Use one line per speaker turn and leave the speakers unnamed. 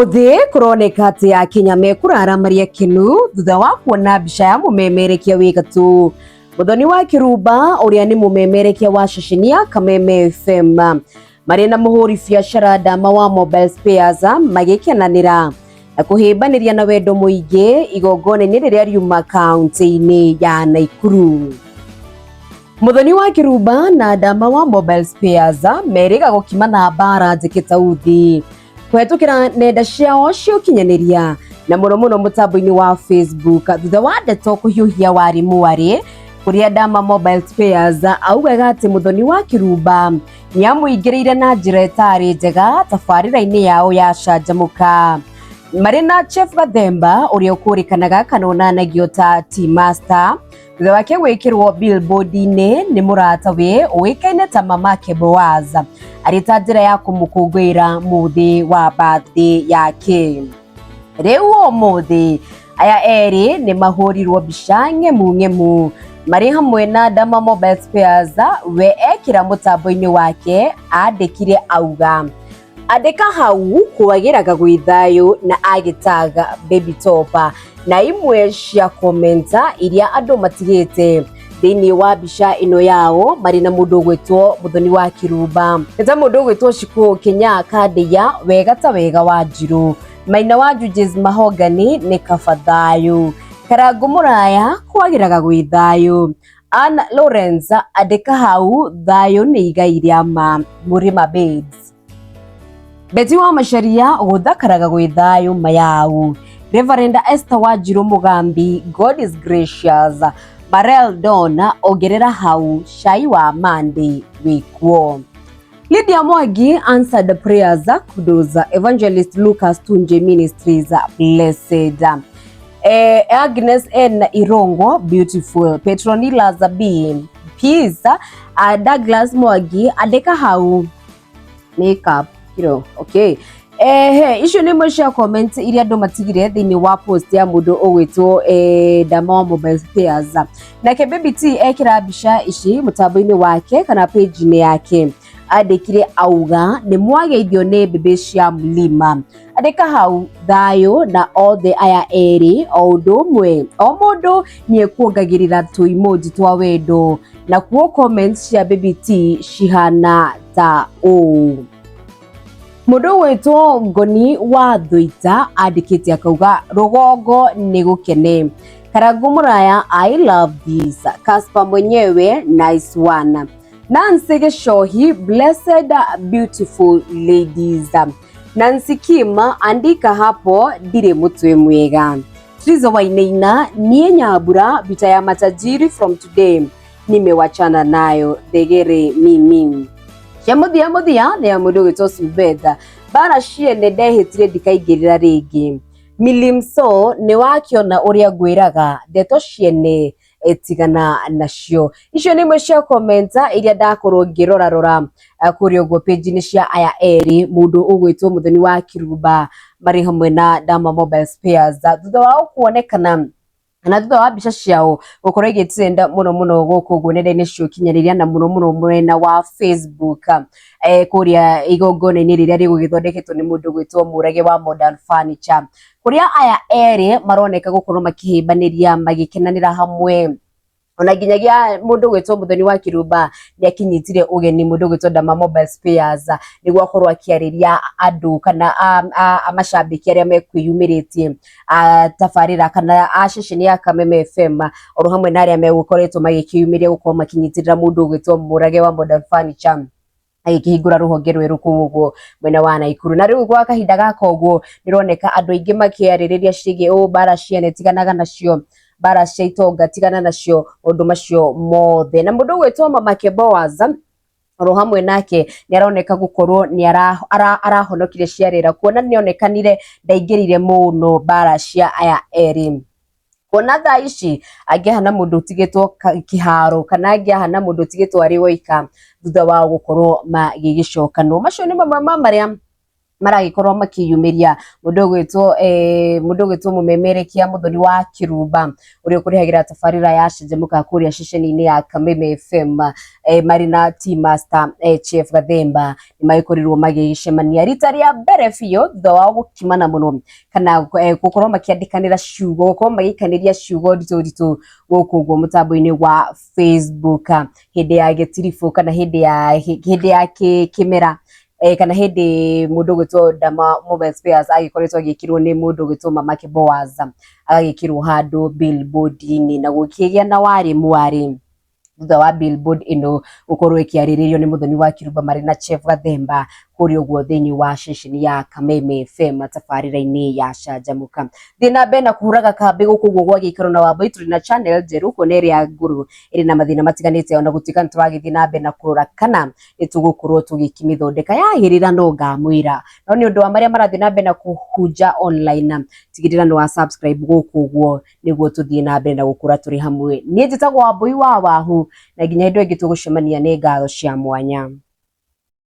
Ũmũthĩ kũroneka atĩ Akenya mekũrara marĩ akenu thutha wa kuona mbica ya mũmemerekia wĩ gatũ Mũthoni wa Kĩrumba ũrĩa nĩ mũmemerekia wa ceceni ya Kameme FM marĩ na mũhũri biacara Ndama wa Mobile Spares magĩkenanĩra na kũhĩmbanĩria na wendo mũingĩ igongona-inĩ rĩrĩa riuma kaunti-inĩ ya Naikuru. Muthoni wa Kirumba na Ndama wa Mobile Spares merĩga gũkima na mbara njĩke tauthi kũhetũkĩra nenda ciao cia ũkinyanĩria na mũno mũno mũtambo-inĩ wa Facebook thutha wa ndeto kũhiũhia warĩ mwarĩ kũrĩa Ndama Mobile Spares augaga atĩ Muthoni wa Kirumba nĩamũingĩrĩire na njĩra ĩtarĩ njega tabarĩra-inĩ yao ya Canjamũka marĩ na Chief Gathemba ũrĩa ũkũrĩkanaga kana onanagio ta T-Master thutha wake gwĩkĩrwo billboard-inĩ nĩ mũrata we ũĩkaine ta Mamake Boaz arĩ ta njĩra ya kũmũkũngũĩra mũthĩ wa birthday yake. Rĩu ũmũthĩ aya erĩ nĩ mahũrirwo mbica ng'emu ng'emu marĩ hamwe na Dama Mobile Spares we ekĩra mũtambo-inĩ wake andĩkire auga andĩka hau kwagĩraga gwĩ thayũ na agĩtaga Baby Topper na imwe cia komenta iria andũ matigĩte thĩinĩ wa mbica ĩno yao marĩ na mũndũ ũgwĩtwo Mũthoni wa Kĩrumba nĩ ta mũndũ ũgwĩtwo Shiko Kenya Kandeya wega ta wega wa Njirũ Maina wa Judges Mahogany nĩ kaba thayũ Karangũ Mũraya kwagĩraga gwĩ thayũ Ann Lawrence andĩka hau thayũ nĩ igai rĩa ma Mũrĩma Babes Betty wa Macharia gũthakaraga gwĩ thayũ mayau Reverend Esther Wanjiru Mugambi God is gracious Marel Don ongerera hau cai wa Monday wĩkuo Lydia Mwangi answered prayers kudos Evangelist Lucas Tunje Ministries blessed Agnes N Irongo beautiful Petronila Zabi peace Douglas Mwangi andĩka hau makeup kiro okay ehe icio nĩ imwe cia comment iria andũ matigire thĩinĩ wa post ya mũndũ ũgwĩtwo Ndama wa Mobile Spares nake Baby T ekĩra mbica ici mũtambo-inĩ wake kana page-inĩ yake andĩkire auga nĩ mwageithio nĩ mbĩmbĩ cia mlima andĩka hau thayũ na othe aya erĩ o ũndũ ũmwe o mũndũ nĩ ekuongagĩrĩra tũ emoji twa wendo nakuo comments cia Baby T cihana ta ũũ mũndũ ũgwĩtwo Ngoni wa Thũita andĩkĩte akauga rũgongo nĩ gũkene Karangũ Mũraya I love this Casper mwenyewe nice one Nancy Gĩcohi blessed beautiful ladies Nancy Kim andika hapo ndirĩ mũtwe mwega Trizo Wainaina niĩ Nyambura vita ya matajiri from today nimewachana nayo thegere mimi cia mũthia mũthia nĩ ya mũndũ ũgwĩtwo Subetha mbara ciene ndehĩtire ndikaingĩrĩra rĩngĩ Milimso nĩ wakĩona ũrĩa ngwĩraga ndeto ciene tigana nacio icio nĩ imwe cia comments iria ndakorwo ngĩrora rora kũrĩa ũguo page-inĩ cia aya erĩ mũndũ ũgwĩtwo Mũthoni wa Kirumba marĩ hamwe na Dama Mobile Spares thutha wao kuonekana na thutha wa mbica ciao gũkorwo igĩtrend mũno mũno gũkũ ũguo nenda-inĩ cia ũkinyanĩria na mũno mũno mwena wa Facebook kũrĩa igongona-inĩ rĩrĩa rĩgũgĩthondeketwo nĩ mũndũ ũgwĩtwo Mũrage wa Modern Furniture kũrĩa aya erĩ maroneka gũkorwo makĩhĩmbanĩria magĩkenanĩra hamwe ona nginyagia mũndũ ũgwĩtwo Mũthoni wa Kirumba nĩ akinyitire ũgeni mũndũ ũgwĩtwo Dama Mobile Spares nĩguo akorwo akĩarĩria andũ kana macambĩki arĩa mekwĩyumĩrĩtie tabarĩra kana a ceceni ya Kameme FM oro hamwe na arĩa megũkoretwo magĩkĩyumĩria gũkorwo makĩnyitĩrĩra mũndũ ũgwĩtwo Mũrage wa Modern Furniture agĩkĩhingũra rũhonge rwerũ kũu ũguo mwena wa Naikuru na rĩu gwa kahinda gaka ũguo nĩroneka andũ aingĩ makĩarĩrĩria ciĩgiĩ ũũ mbara ciene tiganaga nacio mbara cia itonga tigana nacio maũndũ macio mothe na mũndũ ũgwĩtwo Mamake Boaz oro hamwe nake nĩ aroneka gũkorwo nĩ arahonokire ciarĩra kuona nĩ onekanire ndaingĩrire mũno mbara cia aya erĩ kuona thaa ici angĩahana mũndũ ũtigĩtwo kĩharo kana angĩahana mũndũ ũtigĩtwo arĩ woika thutha wa gũkorwo magĩgĩcokanwo macio nĩ mamwe ma marĩa Maragĩkorwo makĩyumĩria mũndũ ũgwĩtwo mũndũ ũgwĩtwo mũmemerekia Muthoni wa Kĩrumba, ũrĩa ũkũrehagĩra tabarĩra ya Canjamũka kũrĩa ceceni-inĩ ya Kameme FM, marĩ na Tea Master Chef Gathemba, nĩ magĩkorirwo magĩcemania rita rĩa mbere biũ thutha wao gũkimana mũno kana gũkorwo makĩandĩkanĩra ciugo, gũkorwo magĩikanĩria ciugo nditũ nditũ gũkũ ũguo mũtambo-inĩ wa Facebook hĩndĩ ya gĩtiribũ kana hĩndĩ ya kĩmera kana hĩndĩ mũndũ ũgwĩtwo Dama Mobile Spares agĩkoretwo agĩkĩrwo nĩ mũndũ ũgwĩtwo Mamake Boaz, agagĩkĩrwo handũ billboard-inĩ na gũkĩgĩa na warĩ mwarĩ thutha wa billboard ĩno gũkorwo ĩkĩarĩrĩrio nĩ Muthoni wa Kĩrumba marĩ na Chef Gathemba kũrĩa ũguo thĩinĩ wa ceceni ya Kameme FM tabarĩra-inĩ ya Canjamũka. Thiĩ na mbere na kũhũraga kambĩ gũkũ ũguo gwa gĩikaro na Wambui, tũrĩ na channel njerũ kuona ĩrĩa ngũrũ ĩrĩ na mathĩna matiganĩte, ona gũtuĩka nĩ tũragĩthiĩ na mbere na kũrora kana nĩ tũgũkorwo tũgĩkĩmĩthondeka yagĩrĩra no ngamwĩra, no nĩ ũndũ wa marĩa marathiĩ na mbere na kũhunja online, tigĩrĩra nĩ wa subscribe gũkũ ũguo nĩguo tũthiĩ na mbere na gũkũra tũrĩ hamwe. Niĩ njĩtagwo Wambui wa Wahu, na nginya hĩndĩ ĩyo ĩngĩ tũgũcemania, nĩ ngatho cia mwanya.